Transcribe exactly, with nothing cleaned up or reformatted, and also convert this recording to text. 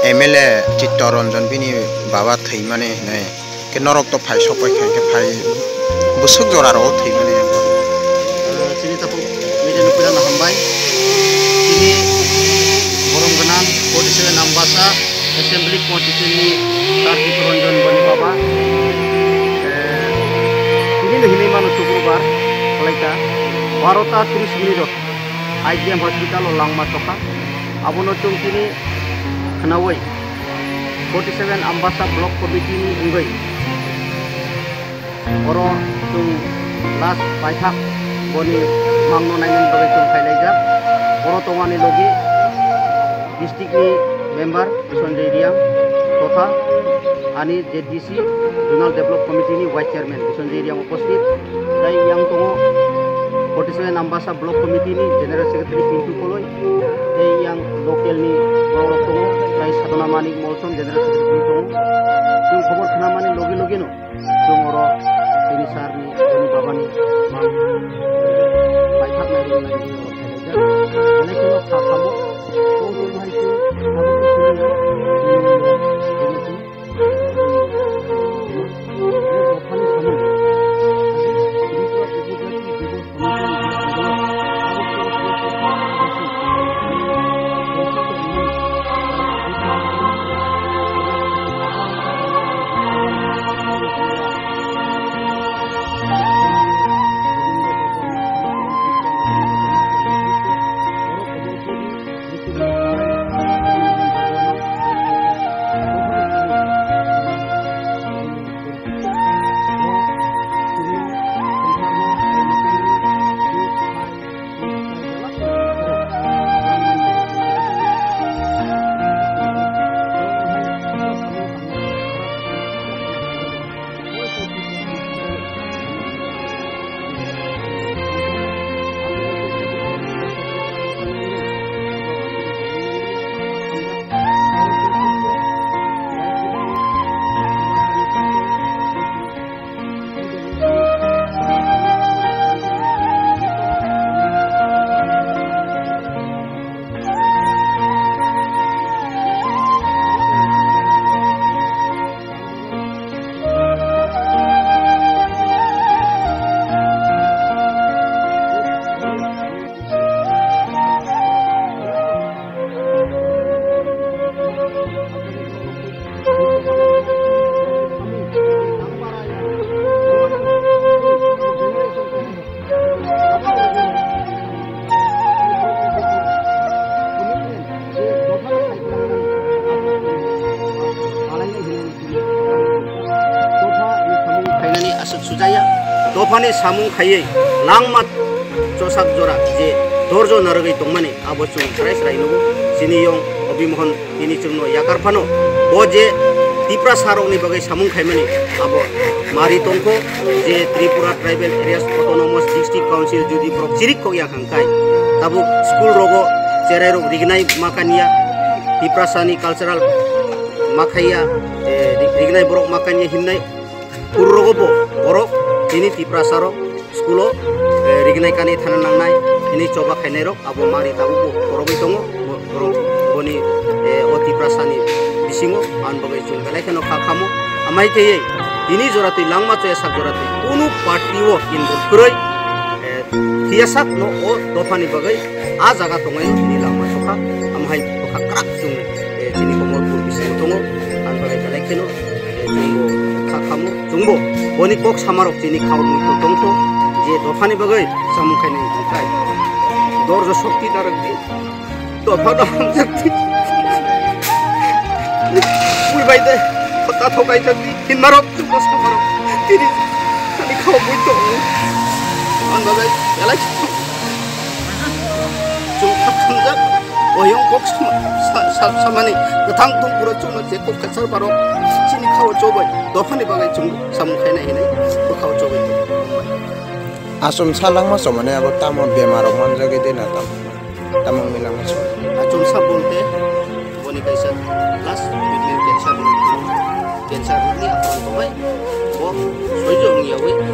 M L A Chittaranjan bini baba thwimani hinwi khe norok to phai sok pai kha, khe phai bwswk jora rogo thwimani. Ah, chini takhuk media ni puila no hambai. Chini borom gwnang forty seven Ambasa Assembly Constituency ni Sir Chittaranjan boni baba. Eh, tini no hinwi mano Sukrobar, khlaita barota tris minute o I G M hospital o langma chokha. Abono chwng tini khwnawi forty seven Ambasa Block Committee ni wngwi oro chwng last paithak boni mangno nainani bagwi chwng phailaijak. Oro tongmani logi district ni member Bisonjay Reang totha ani Z D C Zonal Develop Committee ni Vice Chairman Bisonjay Reang uposthit, tei yang tongo forty seven Ambasa Block Committee ni General Secretary Pintu Koloi, tei yang local ni borok rok tongo, tei Sadhana Manik Molsom General Secretary tongo. Chwng khobor khwnamani logi logi no chwng oro chini sir ni, boni baba ni mang, eh, paithak nai rwna nai rwna khaijak. Belai kheno kha khamo, tong tong hai chwng abo khe chwng Dophani samung khainani aswk sujaya, dophani samung khaiwi langma chosak jora je dorjo narwgwi tongmani, abo chwng chwrai chwrai nugo. Chini yong Obimohon tini chwngno yakar phano, bo je Tiprasa rokni bagwi samung khaimani, abo mari tongkho je Tripura Tribal Areas Autonomous District Council jodi borok chirik kok ya hwnkhe, tabuk school rogo cherai rok rignai ma kanya, Tiprasani cultural ma khaiya, eh, ri-, rignai borok ma kanya hinnai. Purrogo bo borok tini Tiprasa rok school o, eh, rignai kani thana nangnai, tini choba khainai rok abo mari tabuk bo borogwi tongo, bo-, borok boni, eh, o Tiprasa ni bisingo, ang bagwi chwng belai kheno kha khamo. Amai khe tini jora twi langma choya sak jora twi kunu party o involve kwrwi, eh, Phiya sak no o dophani bagwi a jaga tongwi tini langma sokha, amo hai bwkha kwrak chwng, eh, chini Komorpur bisingo tongo, ang bagwi belai kheno, eh, chwngbo kha khamo, chwngbo boni kok samarok chini khao muitu tongkho, je dophani bagwi samung khainai hwnkhe dorjo sokti narwkdi. Dopha no hamjakdi. Bui bai de, khota thokai jakdi. Hinmarok, chukma samarok. Tini, ani khao bui tongo. Ang bagwi, belai chuk. Chuk thap thamjak. Oyong kok sama, sa-, sa-, samani. Gathang thung pura chukno je kok kachar barok. Chini khao chobai. Dophani bagwi chung samung khainai hinwi. Bo khao chobai. Achomsa langma chomani abo tamo bemar rok manjagwi de na tamo? Tamo wngwi langma chwng. Achomsa bolte boni kaisa last treatment cancer ni, cancer ni aphano tongbai. Bo soijo wngyawi bo